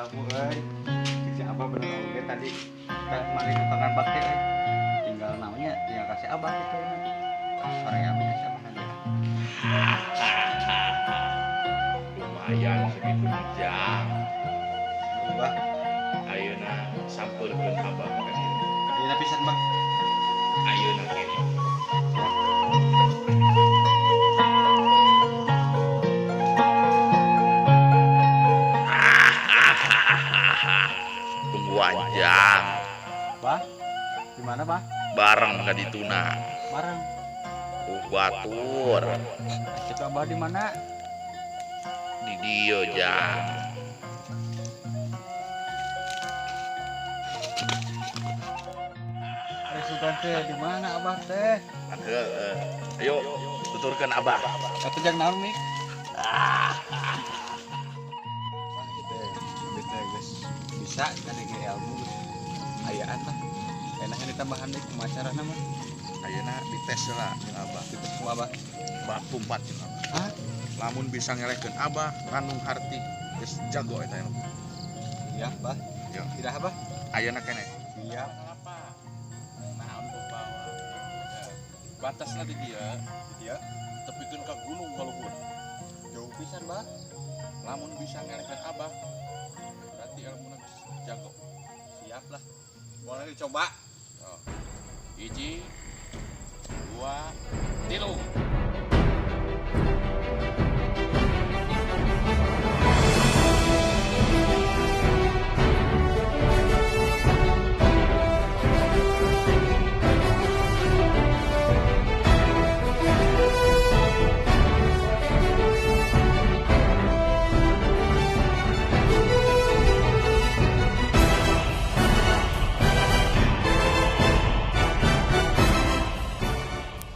ilmu euy. Si Abah bener oge tadi kan mari tukangan bakti euy. Tinggal naonnya tinggal kasih Abah gitu ya. Sore abah kasih Abah nanti. Lumayan segitu jam. Bah. Ayeuna sampeurkeun Abah ka dieu. Ayeuna pisan, Bah. Ayeuna kene. Tungguan jam. Bah. Di mana, Bah? Bareng ka dituna. Bareng. Batur. Cek Abah di mana? Di dieu jam. Ari sugan teh di mana Abah teh? Heeh. Ayo tuturkeun Abah. Atuh jang naon mik? Bah gitu habis teh geus bisa kadenge ilmu geus ayaan lah. Enaknya ditambahan deui kumaha carana mah? Ayeuna dites lah jeung Abah. Dites ku Abah. Batu 4 jeung Abah. Hah? Lamun bisa ngelehkeun Abah ngandung harti geus jago eta ilmu. Iya, Bah. Ya. Tidak Abah? Ayeuna keneh. Iya. Apa? Naon bawa. Batasna di dieu, Di dieu tepikeun ka gunung kaluhur. Jauh pisan, Bah. Lamun bisa ngelehkeun Abah berarti ilmuna geus jago. Siap lah. Boleh dicoba. Oh. 1, 2, 3.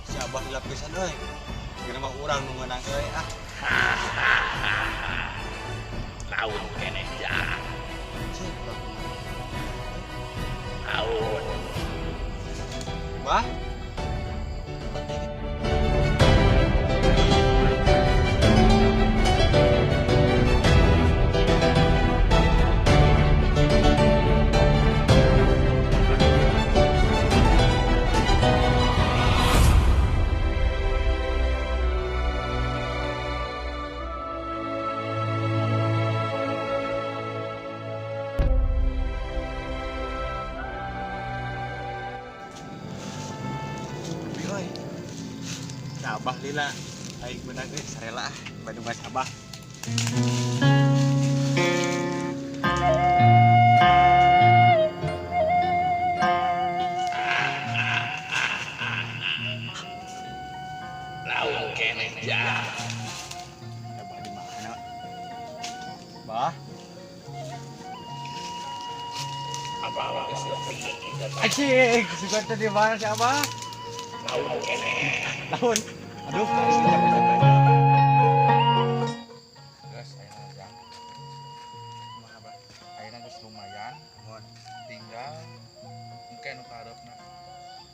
Si Abah hilap pisan euy. Kira mah urang nu meunang euy ah. Naon keneh jam. Cek, Bah. Naon. Bah. Tapi euy. Si Abah lila aing meunang euy sarela ah Bandung mas Abah. Naon keneh jam. Abah di mana? Bah. Abah mah geus nepi. Anjing, sugan teh di mana si Abah? Naon keneh. Naon? Aduh, capek-capek. Geus ayeuna jam. Kumaha, Bah? Ayeuna geus lumayan, Mohon. tinggal engke nu kahareupna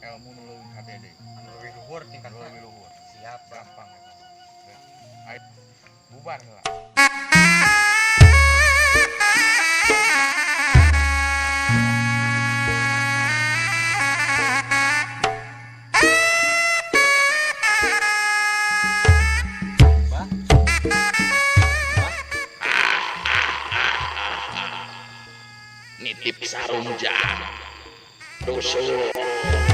ilmu nu leuwih hade deui. Anu leuwih luhur Nu tingkatna. leuwih luhur. Siap, Bah. Gampang eta. Ayo bubar heula. Bah. Bah. Nitip sarung jam. Rusuh.